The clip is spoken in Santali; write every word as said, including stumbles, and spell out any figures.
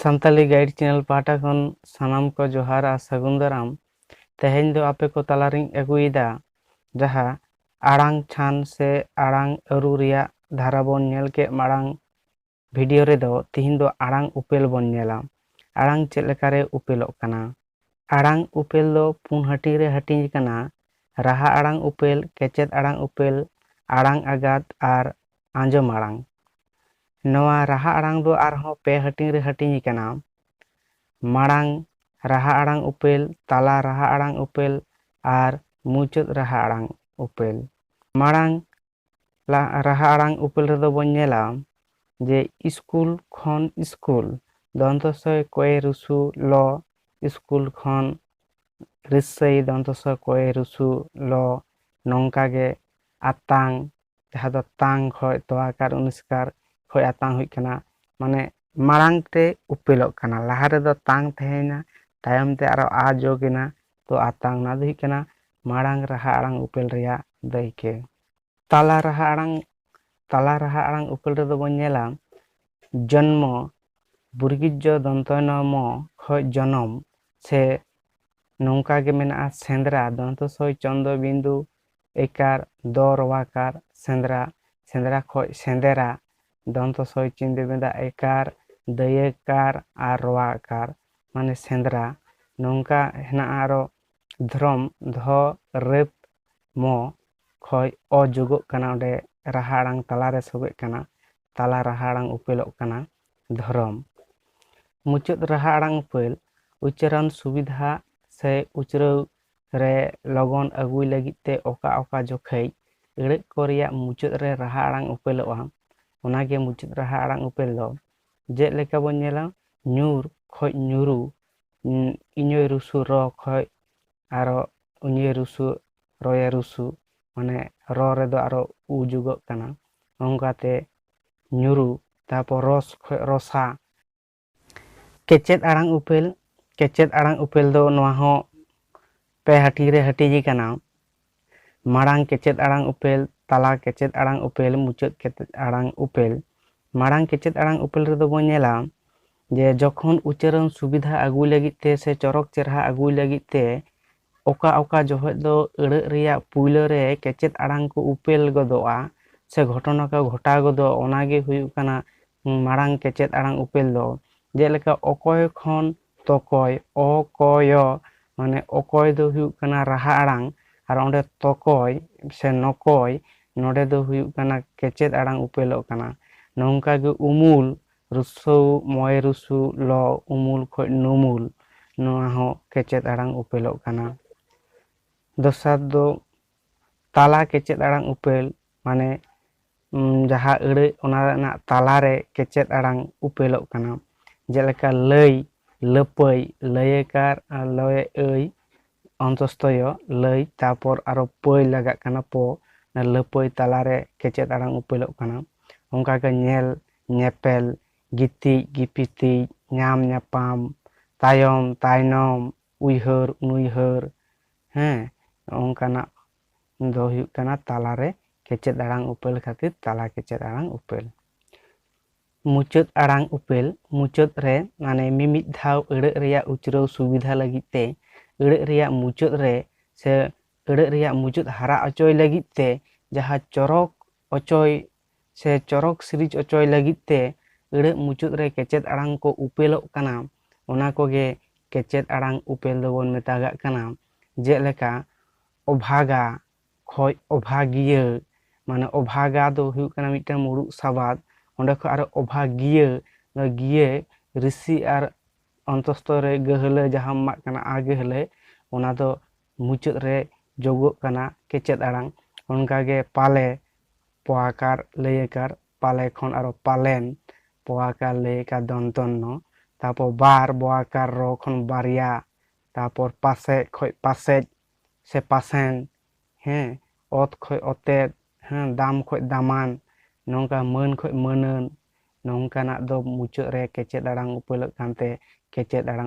ᱥᱟᱱᱛᱟᱞᱤ ᱜᱟᱭᱤᱰ ᱪᱮᱱᱮᱞ ᱯᱟᱦᱴᱟ ᱠᱷᱚᱱ ᱥᱟᱱᱟᱢ ᱠᱚ ᱡᱚᱦᱟᱨ ᱟᱨ ᱥᱟᱹᱜᱩᱱ ᱫᱟᱨᱟᱢ᱾ ᱛᱮᱦᱮᱧ ᱫᱚ ᱟᱯᱮ ᱠᱚ ᱛᱟᱞᱟᱨᱤᱧ ᱟᱹᱜᱩᱭᱮᱫᱟ ᱡᱟᱦᱟᱸ ᱟᱲᱟᱝ ᱪᱷᱟᱱ ᱥᱮ ᱟᱲᱟᱝ ᱟᱹᱨᱩ ᱨᱮᱭᱟᱜ ᱫᱷᱟᱨᱟ ᱵᱚᱱ ᱧᱮᱞ ᱠᱮᱫ ᱢᱟᱲᱟᱝ ᱵᱷᱤᱰᱤᱭᱳ ᱨᱮᱫᱚ ᱛᱤᱦᱤᱧ ᱫᱚ ᱟᱲᱟᱝ ᱩᱯᱮᱞ ᱵᱚᱱ ᱧᱮᱞᱟ᱾ ᱟᱲᱟᱝ ᱪᱮᱫ ᱞᱮᱠᱟᱨᱮ ᱩᱯᱮᱞᱚᱜ ᱠᱟᱱᱟ? ᱟᱲᱟᱝ ᱩᱯᱮᱞ ᱫᱚ ᱯᱩᱱ ᱦᱟᱹᱴᱤᱧ ᱨᱮ ᱦᱟᱹᱴᱤᱧ ᱟᱠᱟᱱᱟ: ᱨᱟᱦᱟ ᱟᱲᱟᱝ ᱩᱯᱮᱞ, ᱠᱮᱪᱮᱫ ᱟᱲᱟᱝ ᱩᱯᱮᱞ, ᱟᱲᱟᱝ ᱟᱜᱟᱛ ᱟᱨ ᱟᱸᱡᱚᱢ ᱟᱲᱟᱝ᱾ ᱱᱚᱣᱟ ᱨᱟᱦᱟ ᱟᱲᱟᱝ ᱫᱚ ᱟᱨᱦᱚᱸ ᱯᱮ ᱦᱟᱹᱴᱤᱧ ᱨᱮ ᱦᱟᱹᱴᱤᱧ ᱟᱠᱟᱱᱟ: ᱢᱟᱲᱟᱝ ᱨᱟᱦᱟ ᱟᱲᱟᱝ ᱩᱯᱮᱞ, ᱛᱟᱞᱟ ᱨᱟᱦᱟ ᱟᱲᱟᱝ ᱩᱯᱮᱞ ᱟᱨ ᱢᱩᱪᱟᱹᱫ ᱨᱟᱦᱟ ᱟᱲᱟᱝ ᱩᱯᱮᱞ᱾ ᱢᱟᱲᱟᱝ ᱨᱟᱦᱟ ᱟᱲᱟᱝ ᱩᱯᱮᱞ ᱨᱮᱫᱚ ᱵᱚᱱ ᱧᱮᱞᱟ ᱡᱮ ᱤᱥᱠᱩᱞ ᱠᱷᱚᱱ ᱤᱥᱠᱩᱞ, ᱫᱚᱱᱛᱚ ᱥᱚᱭ ᱠᱚᱭᱮ ᱨᱩᱥᱩ ᱞᱚ, ᱤᱥᱠᱩᱞ ᱠᱷᱚᱱ ᱨᱤᱥᱟᱹᱭ, ᱫᱚᱱᱛᱚ ᱥᱚᱭ ᱠᱚᱭᱮ ᱨᱩᱥᱩ ᱞᱚ᱾ ᱱᱚᱝᱠᱟ ᱜᱮ ᱟᱛᱟᱝ, ᱡᱟᱦᱟᱸ ᱫᱚ ᱛᱟᱝ ᱠᱷᱚᱱ ᱛᱚᱣᱟᱠᱟᱨ ᱩᱱᱤᱥᱠᱟᱨ ᱠᱷᱚᱱ ᱟᱛᱟᱝ ᱦᱩᱭᱩᱜ ᱠᱟᱱᱟ, ᱢᱟᱱᱮ ᱢᱟᱲᱟᱝ ᱛᱮ ᱩᱯᱮᱞᱚᱜ ᱠᱟᱱᱟ᱾ ᱞᱟᱦᱟ ᱨᱮᱫᱚ ᱛᱟᱝ ᱛᱟᱦᱮᱸᱭᱮᱱᱟ, ᱛᱟᱭᱚᱢ ᱛᱮ ᱟᱨᱚ ᱟ ᱡᱳᱜ ᱮᱱᱟ, ᱛᱚ ᱟᱛᱟᱝ᱾ ᱚᱱᱟ ᱫᱚ ᱦᱩᱭᱩᱜ ᱠᱟᱱᱟ ᱢᱟᱲᱟᱝ ᱨᱟᱦᱟ ᱟᱲᱟᱝ ᱩᱯᱮᱞ ᱨᱮᱭᱟᱜ ᱫᱟᱹᱭᱠᱟᱹ᱾ ᱛᱟᱞᱟ ᱨᱟᱦᱟ ᱟᱲᱟᱝ, ᱛᱟᱞᱟ ᱨᱟᱦᱟ ᱟᱲᱟᱝ ᱩᱯᱮᱞ ᱨᱮᱫᱚ ᱵᱚᱱ ᱧᱮᱞᱟ ᱡᱚᱱᱢᱚ, ᱵᱩᱨᱜᱤᱡᱡᱚ ᱫᱚᱱᱛᱚᱭᱱᱚ ᱢᱚ ᱠᱷᱚᱱ ᱡᱚᱱᱚᱢ, ᱥᱮ ᱱᱚᱝᱠᱟ ᱜᱮ ᱢᱮᱱᱟᱜᱼᱟ ᱥᱮᱸᱫᱽᱨᱟ, ᱫᱚᱱᱛᱚ ᱥᱚᱭ ᱪᱚᱱᱫᱚ ᱵᱤᱱᱫᱩ ᱮᱠᱟᱨ ᱫᱚ ᱨᱚᱣᱟᱠᱟᱨ ᱥᱮᱸᱫᱽᱨᱟ, ᱥᱮᱸᱫᱽᱨᱟ ᱠᱷᱚᱱ ᱥᱮᱸᱫᱮᱨᱟ, ᱫᱚᱱᱛᱚ ᱥᱚᱭ ᱪᱤᱱᱫᱩ ᱵᱮᱸᱫᱟ ᱮᱠᱟᱨ ᱫᱟᱹᱭᱟᱹᱠᱟᱨ ᱟᱨ ᱨᱚᱣᱟᱠᱟᱨ, ᱢᱟᱱᱮ ᱥᱮᱸᱫᱽᱨᱟ᱾ ᱱᱚᱝᱠᱟ ᱦᱮᱱᱟᱜᱼᱟ ᱟᱨᱚ ᱫᱷᱚᱨᱚᱢ, ᱫᱷᱚ ᱨᱮᱯ ᱢᱚ ᱠᱷᱚᱱ ᱚ ᱡᱳᱜᱚᱜ ᱠᱟᱱᱟ, ᱚᱸᱰᱮ ᱨᱟᱦᱟ ᱟᱲᱟᱝ ᱛᱟᱞᱟᱨᱮ ᱥᱚᱜᱮᱜ ᱠᱟᱱᱟ, ᱛᱟᱞᱟ ᱨᱟᱦᱟ ᱟᱲᱟᱝ ᱩᱯᱮᱞᱚᱜ ᱠᱟᱱᱟ ᱫᱷᱚᱨᱚᱢ᱾ ᱢᱩᱪᱟᱹᱫ ᱨᱟᱦᱟ ᱟᱲᱟᱝ ᱩᱯᱮᱞ ᱩᱪᱪᱟᱨᱚᱱ ᱥᱩᱵᱤᱫᱷᱟ ᱥᱮ ᱩᱪᱨᱟᱹᱣ ᱨᱮ ᱞᱚᱜᱚᱱ ᱟᱹᱜᱩᱭ ᱞᱟᱹᱜᱤᱫ ᱛᱮ ᱚᱠᱟ ᱚᱠᱟ ᱡᱚᱠᱷᱮᱡ ᱟᱹᱲᱟᱹ ᱠᱚ ᱨᱮᱭᱟᱜ ᱢᱩᱪᱟᱹᱫ ᱨᱮ ᱨᱟᱦᱟ ᱟᱲᱟᱝ ᱩᱯᱮᱞᱚᱜᱼᱟ, ᱚᱱᱟᱜᱮ ᱢᱩᱪᱟᱹᱫ ᱨᱟᱦᱟ ᱟᱲᱟᱝ ᱩᱯᱮᱞ ᱫᱚ᱾ ᱡᱮᱞᱮᱠᱟ ᱵᱚᱱ ᱧᱮᱞᱟ, ᱧᱩᱨ ᱠᱷᱚᱱ ᱧᱩᱨᱩ, ᱩᱸ, ᱤᱧᱚᱭ ᱨᱩᱥᱩ ᱨᱚ ᱠᱷᱚᱱ ᱟᱨᱚ ᱩᱧᱚᱭ ᱨᱩᱥᱩ, ᱨᱚᱭᱮ ᱨᱩᱥᱩ, ᱢᱟᱱᱮ ᱨᱚ ᱨᱮᱫᱚ ᱟᱨᱚ ᱩ ᱡᱩᱜᱚᱜ ᱠᱟᱱᱟ, ᱚᱱᱠᱟᱛᱮ ᱧᱩᱨᱩ, ᱛᱟᱨᱯᱚᱨ ᱨᱚᱥ ᱠᱷᱚᱱ ᱨᱚᱥᱟ᱾ ᱠᱮᱪᱮᱫ ᱟᱲᱟᱝ ᱩᱯᱮᱞ, ᱠᱮᱪᱮᱫ ᱟᱲᱟᱝ ᱩᱯᱮᱞ ᱫᱚ ᱱᱚᱣᱟ ᱦᱚᱸ ᱯᱮ ᱦᱟᱹᱴᱤᱧ ᱨᱮ ᱦᱟᱹᱴᱤᱧ ᱟᱠᱟᱱᱟ᱾ ᱢᱟᱲᱟᱝ ᱠᱮᱪᱮᱫ ᱟᱲᱟᱝ ᱩᱯᱮᱞ, ᱛᱟᱞᱟ ᱠᱮᱪᱮᱫ ᱟᱲᱟᱝ ᱩᱯᱮᱞ, ᱢᱩᱪᱟᱹᱫ ᱠᱮᱪᱮᱫ ᱟᱲᱟᱝ ᱩᱯᱮᱞ᱾ ᱢᱟᱲᱟᱝ ᱠᱮᱪᱮᱫ ᱟᱲᱟᱝ ᱩᱯᱮᱞ ᱨᱮᱫᱚ ᱵᱚᱱ ᱧᱮᱞᱟ ᱡᱮ ᱡᱚᱠᱷᱚᱱ ᱩᱪᱪᱟᱨᱚᱱ ᱥᱩᱵᱤᱫᱷᱟ ᱟᱹᱜᱩᱭ ᱞᱟᱹᱜᱤᱫ ᱛᱮ ᱥᱮ ᱪᱚᱨᱚᱠ ᱪᱮᱨᱦᱟ ᱟᱹᱜᱩᱭ ᱞᱟᱹᱜᱤᱫ ᱛᱮ ᱚᱠᱟ ᱚᱠᱟ ᱡᱚᱦᱚᱜ ᱫᱚ ᱟᱹᱲᱟᱹᱜ ᱨᱮᱭᱟᱜ ᱯᱩᱭᱞᱟᱹ ᱨᱮ ᱠᱮᱪᱮᱫ ᱟᱲᱟᱝ ᱠᱚ ᱩᱯᱮᱞ ᱜᱚᱫᱚᱜᱼᱟ ᱥᱮ ᱜᱷᱚᱴᱚᱱᱟ ᱠᱚ ᱜᱷᱚᱴᱟᱣ ᱜᱚᱫᱚᱜᱼᱟ, ᱚᱱᱟ ᱜᱮ ᱦᱩᱭᱩᱜ ᱠᱟᱱᱟ ᱢᱟᱲᱟᱝ ᱠᱮᱪᱮᱫ ᱟᱲᱟᱝ ᱩᱯᱮᱞ ᱫᱚ᱾ ᱡᱮᱞᱮᱠᱟ ᱚᱠᱚᱭ ᱠᱷᱚᱱ ᱛᱚᱠᱚᱭ, ᱚ ᱠᱚ ᱭᱚ, ᱢᱟᱱᱮ ᱚᱠᱚᱭ ᱫᱚ ᱦᱩᱭᱩᱜ ᱠᱟᱱᱟ ᱨᱟᱦᱟ ᱟᱲᱟᱝ, ᱟᱨ ᱚᱸᱰᱮ ᱛᱚᱠᱚᱭ ᱥᱮ ᱱᱚᱠᱚᱭ, ᱱᱚᱰᱮ ᱫᱚ ᱦᱩᱭᱩᱜ ᱠᱟᱱᱟ ᱠᱮᱪᱮᱫ ᱟᱲᱟᱝ ᱩᱯᱮᱞᱚᱜ ᱠᱟᱱᱟ᱾ ᱱᱚᱝᱠᱟ ᱜᱮ ᱩᱢᱩᱞ, ᱨᱩᱥᱩ, ᱢᱚᱭ ᱨᱩᱥᱩ, ᱞᱚ, ᱩᱢᱩᱞ ᱠᱷᱚᱡ ᱱᱩᱢᱩᱞ, ᱱᱚᱣᱟ ᱦᱚᱸ ᱠᱮᱪᱮᱫ ᱟᱲᱟᱝ ᱩᱯᱮᱞᱚᱜ ᱠᱟᱱᱟ᱾ ᱫᱚᱥᱟᱨ ᱫᱚ ᱛᱟᱞᱟ ᱠᱮᱪᱮᱫ ᱟᱲᱟᱝ ᱩᱯᱮᱞ, ᱢᱟᱱᱮ, ᱩᱢ, ᱡᱟᱦᱟᱸ ᱟᱹᱲᱟᱹ ᱚᱱᱟ ᱨᱮᱱᱟᱜ ᱛᱟᱞᱟᱨᱮ ᱠᱮᱪᱮᱫ ᱟᱲᱟᱝ ᱩᱯᱮᱞᱚᱜ ᱠᱟᱱᱟ᱾ ᱡᱮᱞᱮᱠᱟ ᱞᱟᱹᱭ, ᱞᱟᱹᱯᱟᱹᱭ, ᱞᱟᱹᱭᱮᱠᱟᱨ, ᱟᱨ ᱞᱚᱭᱮ ᱟᱹᱭ, ᱚᱱᱛᱚᱥᱛᱚᱭᱚ, ᱞᱟᱹᱭ, ᱛᱟᱯᱚᱨ ᱟᱨᱚ ᱯᱟᱹᱭ ᱞᱟᱜᱟᱜ ᱠᱟᱱᱟ, ᱯᱚ, ᱚᱱᱟ ᱞᱟᱹᱯᱟᱹᱭ ᱛᱟᱞᱟᱨᱮ ᱠᱮᱪᱮᱫ ᱟᱲᱟᱝ ᱩᱯᱮᱞᱚᱜ ᱠᱟᱱᱟ᱾ ᱚᱱᱠᱟᱜᱮ ᱧᱮᱞ, ᱧᱮᱯᱮᱞ, ᱜᱤᱛᱤᱡ, ᱜᱤᱯᱤᱛᱤᱡ, ᱧᱟᱢ, ᱧᱟᱯᱟᱢ, ᱛᱟᱭᱚᱢ, ᱛᱟᱭᱱᱚᱢ, ᱩᱭᱦᱟᱹᱨ, ᱩᱱᱩᱭᱦᱟᱹᱨ, ᱦᱮᱸ, ᱱᱚᱝᱠᱟᱱᱟᱜ ᱫᱚ ᱦᱩᱭᱩᱜ ᱠᱟᱱᱟ ᱛᱟᱞᱟᱨᱮ ᱠᱮᱪᱮᱫ ᱟᱲᱟᱝ ᱩᱯᱮᱞ ᱠᱷᱟᱹᱛᱤᱨ ᱛᱟᱞᱟ ᱠᱮᱪᱮᱫ ᱟᱲᱟᱝ ᱩᱯᱮᱞ᱾ ᱢᱩᱪᱟᱹᱫ ᱟᱲᱟᱝ ᱩᱯᱮᱞ, ᱢᱩᱪᱟᱹᱫ ᱨᱮ, ᱢᱟᱱᱮ ᱢᱤᱢᱤᱫ ᱫᱷᱟᱣ ᱟᱹᱲᱟᱹᱜ ᱨᱮᱭᱟᱜ ᱩᱪᱨᱟᱹᱣ ᱥᱩᱵᱤᱫᱷᱟ ᱞᱟᱹᱜᱤᱫ ᱛᱮ ᱟᱹᱲᱟᱹᱜ ᱨᱮᱭᱟᱜ ᱢᱩᱪᱟᱹᱫ ᱨᱮ ᱥᱮ ᱟᱹᱲᱟᱹᱜ ᱨᱮᱭᱟᱜ ᱢᱩᱪᱟᱹᱫ ᱦᱟᱨᱟ ᱚᱪᱚᱭ ᱞᱟᱹᱜᱤᱫ ᱛᱮ ᱡᱟᱦᱟᱸ ᱪᱚᱨᱚᱠ ᱚᱪᱚᱭ ᱥᱮ ᱪᱚᱨᱚᱠ ᱥᱤᱨᱤᱡᱽ ᱚᱪᱚᱭ ᱞᱟᱹᱜᱤᱫ ᱛᱮ ᱟᱹᱲᱟᱹᱜ ᱢᱩᱪᱟᱹᱫ ᱨᱮ ᱠᱮᱪᱮᱫ ᱟᱲᱟᱝ ᱠᱚ ᱩᱯᱮᱞᱚᱜ ᱠᱟᱱᱟ, ᱚᱱᱟ ᱠᱚᱜᱮ ᱠᱮᱪᱮᱫ ᱟᱲᱟᱝ ᱩᱯᱮᱞ ᱫᱚᱵᱚᱱ ᱢᱮᱛᱟᱜᱟᱜ ᱠᱟᱱᱟ᱾ ᱡᱮᱞᱮᱠᱟ ᱚᱵᱷᱟᱜᱟ ᱠᱷᱚᱡ ᱚᱵᱷᱟᱜᱤᱭᱟᱹ, ᱢᱟᱱᱮ ᱚᱵᱷᱟᱜᱟ ᱫᱚ ᱦᱩᱭᱩᱜ ᱠᱟᱱᱟ ᱢᱤᱫᱴᱟᱝ ᱢᱩᱲᱩᱫ ᱥᱟᱵᱟᱫ, ᱚᱸᱰᱮ ᱠᱷᱚᱡ ᱟᱨᱚ ᱚᱵᱷᱟᱜᱤᱭᱟᱹ, ᱜᱤᱭᱟᱹ ᱨᱤᱥᱤ ᱟᱨ ᱚᱱᱛᱚᱥᱛᱚ ᱨᱮ ᱜᱟᱹᱦᱞᱟᱹ ᱡᱟᱦᱟᱸᱢ ᱮᱢᱟᱜ ᱠᱟᱱᱟ ᱟ ᱜᱟᱹᱦᱞᱟᱹ, ᱚᱱᱟ ᱫᱚ ᱢᱩᱪᱟᱹᱫ ᱨᱮ ᱡᱳᱜᱚᱜ ᱠᱟᱱᱟ ᱠᱮᱪᱮᱫ ᱟᱲᱟᱝ᱾ ᱚᱱᱠᱟᱜᱮ ᱯᱟᱞᱮ, ᱯᱚᱣᱟᱠᱟᱨ ᱞᱟᱹᱭᱟᱠᱟᱨ, ᱯᱟᱞᱮ ᱠᱷᱚᱱ ᱟᱨᱚ ᱯᱟᱞᱮᱱ, ᱯᱚᱣᱟᱠᱟᱨ ᱞᱟᱹᱭᱟᱠᱟᱨ ᱫᱚᱱᱛᱚᱱᱱᱚ, ᱛᱟᱯᱚᱨ ᱵᱟᱨ, ᱵᱚᱣᱟᱠᱟᱨ ᱨᱚ ᱠᱷᱚᱱ ᱵᱟᱨᱭᱟ, ᱛᱟᱯᱚᱨ ᱯᱟᱥᱮᱡ ᱠᱷᱚᱡ ᱯᱟᱥᱮᱡ ᱥᱮ ᱯᱟᱥᱮᱱ, ᱦᱮᱸ, ᱚᱛ ᱠᱷᱚᱡ ᱚᱛᱮᱫ, ᱦᱮᱸ, ᱫᱟᱢ ᱠᱷᱚᱡ ᱫᱟᱢᱟᱱ, ᱱᱚᱝᱠᱟ ᱢᱟᱹᱱ ᱠᱷᱚᱡ ᱢᱟᱹᱱᱟᱹᱱ, ᱱᱚᱝᱠᱟᱱᱟᱜ ᱫᱚ ᱢᱩᱪᱟᱹᱫ ᱨᱮ ᱠᱮᱪᱮᱫ ᱟᱲᱟᱝ ᱩᱯᱮᱞᱚᱜ ᱠᱟᱱᱛᱮ ᱠᱮᱪᱮᱫ ᱟᱲᱟᱝ